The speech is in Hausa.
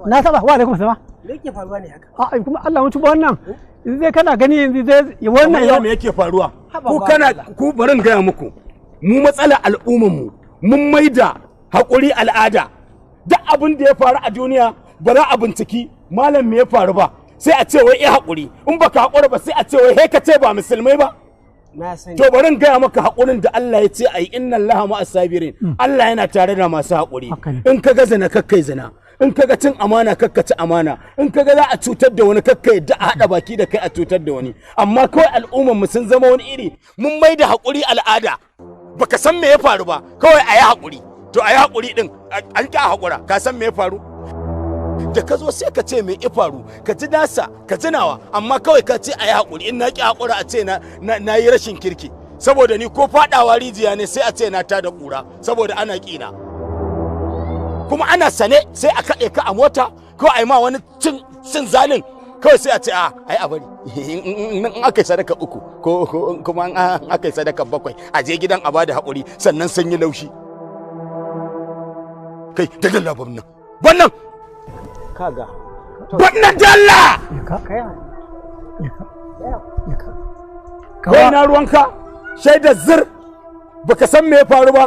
Na saba wa alaikum salam. Me yake faruwa ne haka? A kuma Allah mutu ba wannan. Yanzu dai kana gani yanzu dai wannan ya me yake faruwa? Haba Ku ba kana Allah. ku barin gaya muku. Mu matsala al'umman mu mun maida haƙuri al'ada. Duk abin da ya faru a duniya ba za a binciki malam me ya faru ba. Sai a ce wai eh haƙuri, in baka haƙura ba sai a ce wai he ka ce ba musulmai ba. Na sani. To bari in gaya maka haƙurin da Allah ya ce ai, inna Allah ma'as sabirin. Allah yana tare da masu haƙuri. Haka ne. In ka ga zina kakkai zina. In ka ga cin amana kakka ci amana. In ka ga za a cutar da wani kakka yadda a haɗa baki da kai a cutar da wani. Amma kawai al'ummar mu sun zama wani iri. Mun mai da haƙuri al'ada. Baka san me ya faru ba, kawai a yi haƙuri. To a yi haƙuri ɗin, an ƙi a haƙura, ka san me ya faru? Da ka zo sai ka ce me ya faru, ka ji nasa, ka ji nawa, amma kawai ka ce a yi haƙuri. In na ƙi haƙura a ce na yi rashin kirki, saboda ni ko faɗawa rijiya ne sai a ce na tada ƙura saboda ana ƙina. Kuma ana sane sai a kaɗe ka a mota ko a yi ma wani cin zalin, kawai sai a ce a ai a bari in aka yi sadaka uku ko kuma in aka yi sadaka bakwai a je gidan a bada haƙuri sannan sun yi laushi. Kai da dalla nan wannan. Kaga. Wannan dalla. Ka Kai. ka ka Kai na ruwanka, shaidar zir, baka san me ya faru ba.